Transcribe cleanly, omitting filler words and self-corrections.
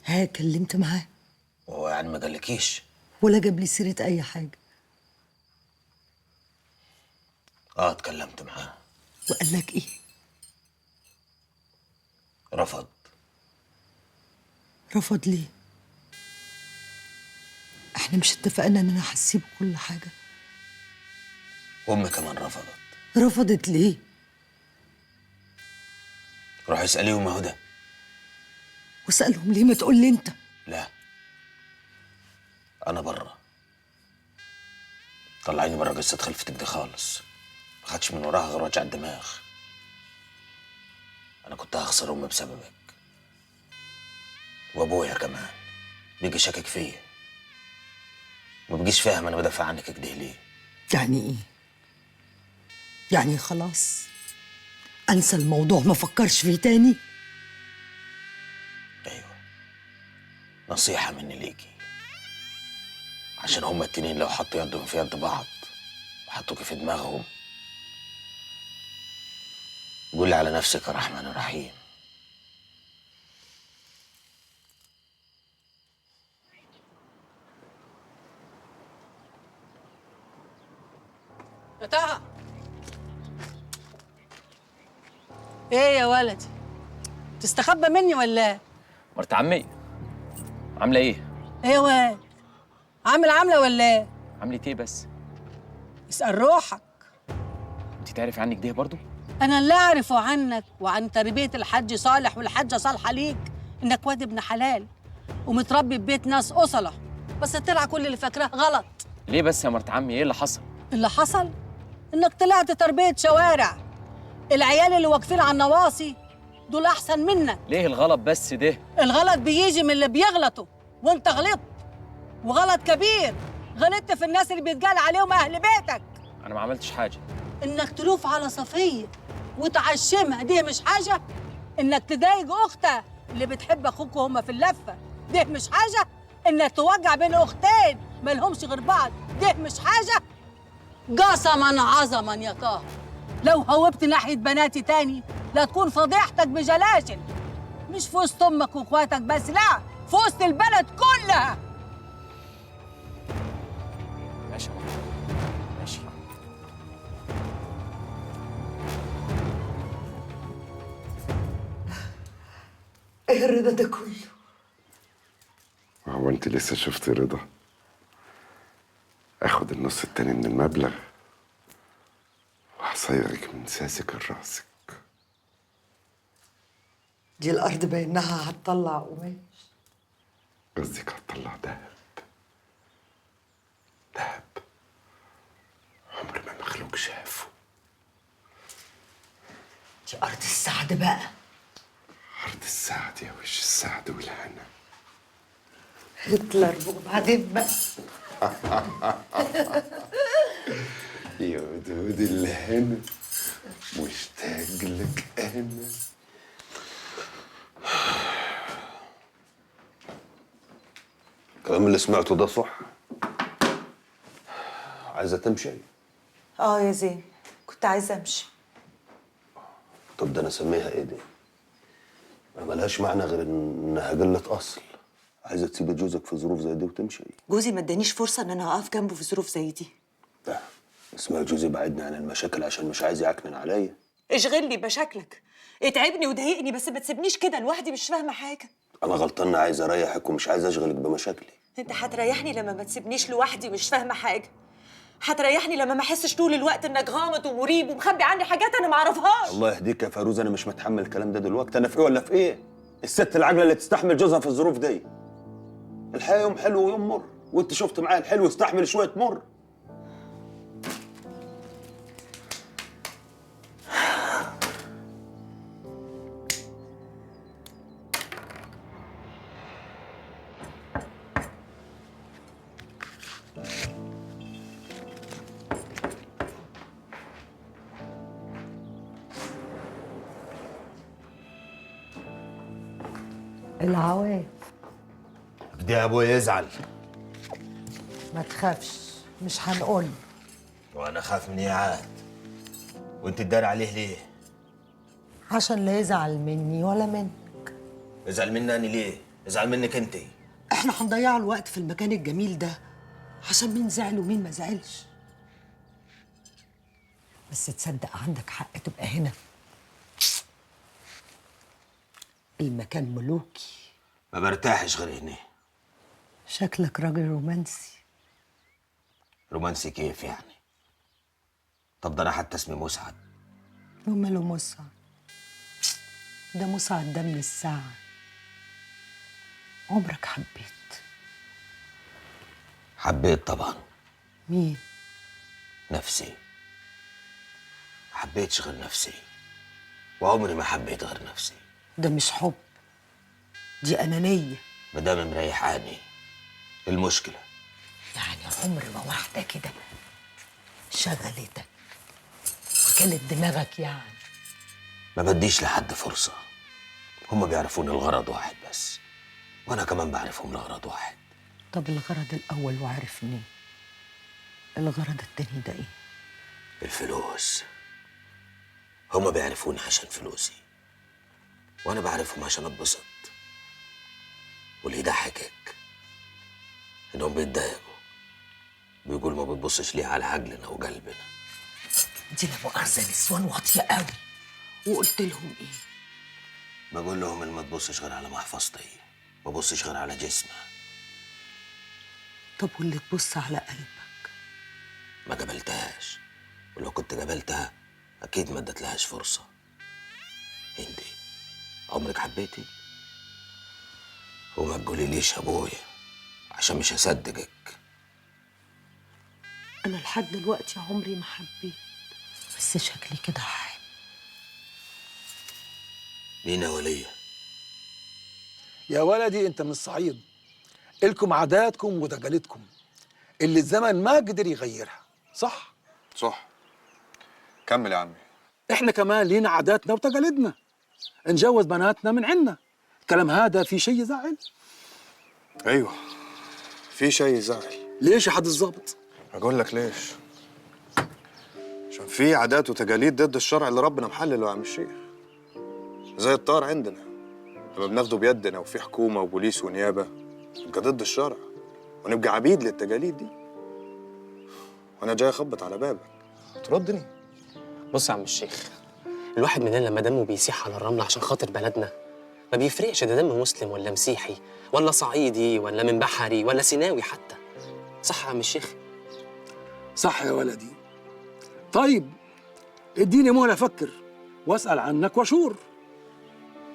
ها كلمت معاه؟ وهو يعني ما قالكيش؟ ولا جاب لي سيرة أي حاجة. اه اتكلمت معاه. وقال لك إيه؟ رفض. رفض ليه؟ احنا مش اتفقنا ان انا هسيب كل حاجة؟ وامي كمان رفضت. رفضت ليه؟ روحي اسأليهم يا هدى. واسألهم ليه؟ ما تقول لي انت. لا أنا بره، طلعيني بره قصة خلفتك دي خالص، ما خدش من وراها غير وجع الدماغ. أنا كنت هخسر أمي بسببك، وأبويا كمان بيجي شاكك فيا، ما بيجيش فاهم أنا بدافع عنك كده ليه. يعني إيه؟ يعني خلاص أنسى الموضوع ما فكرش فيه تاني؟ أيوه، نصيحة مني ليكي، عشان هما التنين لو حطوا يدهم في يد بعض وحطوكي في دماغهم، قولي على نفسك يا رحمن الرحيم. يا طه، ايه يا ولدي؟ تستخبى مني ولا ايه؟ مرت عمي عامله ايه؟ ايه يا واد؟ عامل عامله ولا ايه؟ عامله ايه بس؟ اسأل روحك. انت تعرفي عنك ده برضو؟ انا اللي اعرفه عنك وعن تربيه الحاج صالح والحاجة صالحه ليك انك واد ابن حلال ومتربي في بيت ناس اصله، بس طلع كل اللي فاكراه غلط. ليه بس يا مرت عمي؟ ايه اللي حصل؟ اللي حصل انك طلعت تربيه شوارع. العيال اللي واقفين على النواصي دول احسن منك. ليه الغلط بس ده؟ الغلط بيجي من اللي بيغلطوا، وانت غلطت وغلط كبير. غلطت في الناس اللي بيتقال عليهم اهل بيتك. انا ما عملتش حاجة. انك تلوف على صفيه وتعشمها دي مش حاجة؟ انك تضايق اختها اللي بتحب اخوك وهما في اللفة دي مش حاجة؟ انك توجع بين اختين مالهمش غير بعض دي مش حاجة؟ قسما عظما يا طه، لو هوبت ناحية بناتي تاني لا تكون فضيحتك بجلاجل، مش في وسط امك واخواتك بس، لا في وسط البلد كلها. ماشي يا مرت، ماشي. ايه الرضا ده كله؟ هو انت لسه شفتي رضا؟ اخد النص التاني من المبلغ وهصيرك من ساسك لراسك. دي الارض بانها هتطلع قماش. قصدك هتطلع دهب. دهب عمر ما مخلوق شافه. دي ارض السعد بقى. ارض السعد يا وش السعد والهنا. هتلر وبعدين بقى. يا ودود الهنا مشتاق لك انا. الكلام اللي سمعته ده صح؟ عايزة تمشي؟ اه يا زين، كنت عايزة امشي. طب ده انا اسميها ايه دي؟ ما ملهاش معنى غير انها قلة اصل. عايزة تسيبي جوزك في ظروف زي دي وتمشي؟ جوزي ما ادانيش فرصة ان انا اقف جنبه في ظروف زي دي. لا اسمع، جوزي بعدني عن المشاكل عشان مش عايز يعكنن عليا. اشغلني بمشاكلك، اتعبني وضايقني، بس ما تسيبنيش كده لوحدي مش فاهمة حاجة. انا غلطان، عايز اريحك ومش عايز اشغلك بمشاكلي. انت هتريحني لما ما تسيبنيش لوحدي مش فاهمة حاجة. هتريحني لما ما احسش طول الوقت انك غامض ومريب ومخبي عني حاجات انا ما اعرفهاش. الله يهديك يا فيروز، انا مش متحمل الكلام ده دلوقتي. انا في ايه ولا في ايه؟ الست العاجلة اللي تستحمل جوزها في الظروف دي. الحياة يوم حلو ويوم مر، وانت شفت معايا الحلو، استحمل شوية مر. العواف دي يا ابويا يزعل. ما تخافش، مش هنقول. وانا خاف من ايه عاد؟ وانت تداري عليه ليه؟ عشان لا يزعل مني ولا منك. يزعل مني انا ليه؟ ازعل منك انت. احنا هنضيع الوقت في المكان الجميل ده عشان مين زعل ومين ما زعلش. بس تصدق عندك حق تبقى هنا، المكان ملوكي. ما برتاحش غير هنا. شكلك راجل رومانسي. رومانسي كيف يعني؟ طب ده انا حتى اسمي مسعد. وماله مسعد؟ ده مسعد ده من الساعة. عمرك حبيت؟ حبيت طبعا. مين؟ نفسي. ما حبيتش غير نفسي، وعمري ما حبيت غير نفسي. ده مش حب، دي أنانية. ما دام مريحاني المشكلة. يعني عمر ما واحدة كده شغلتك وكلت دماغك يعني؟ ما بديش لحد فرصة. هما بيعرفون الغرض واحد بس، وأنا كمان بعرفهم الغرض واحد. طب الغرض الأول وعرفني، الغرض التاني ده إيه؟ الفلوس. هما بيعرفوني عشان فلوسي، وأنا بعرفهم عشان أتبسط. واللي يضحكك إنهم بيتضايقوا، بيقولوا ما بتبصش ليه على عجلنا وقلبنا. دي لا مؤاخذة نسوان واطية قوي. وقلت لهم إيه؟ بقول لهم إن ما تبصش غير على محفظتي، ما تبصش غير على جسمها. طب واللي تبص على قلبك؟ ما قبلتهاش، ولو كنت قبلتها أكيد ما ادتلهاش فرصة. انتي عمرك حبيتي؟ وما تقوليليش أبويا عشان مش هصدقك. أنا لحد دلوقتي عمري ما حبيت، بس شكلي كده هحب. مين يا ولية؟ يا ولدي أنت من الصعيد، إلكم عاداتكم وتقاليدكم اللي الزمن ما قدر يغيرها، صح؟ صح. كمل يا عمي. إحنا كمان لينا عاداتنا وتقاليدنا، نجوز بناتنا من عنا. الكلام هذا في شيء يزعل؟ ايوه في شيء يزعل. ليش يا حد الظابط؟ اقول لك ليش. عشان في عادات وتقاليد ضد الشرع اللي ربنا محلله يا عم الشيخ. زي الطار عندنا لما بناخده بيدنا وفي حكومة وبوليس ونيابه، نبقى ضد الشرع ونبقى عبيد للتقاليد دي. وانا جاي اخبط على بابك تردني. بص يا عم الشيخ، الواحد مننا لما دمه بيسيح على الرمل عشان خاطر بلدنا ما بيفرقش ده دم مسلم ولا مسيحي ولا صعيدي ولا من بحري ولا سيناوي حتى. صح يا عم الشيخ؟ صح يا ولدي. طيب اديني مهلة افكر واسأل عنك واشور.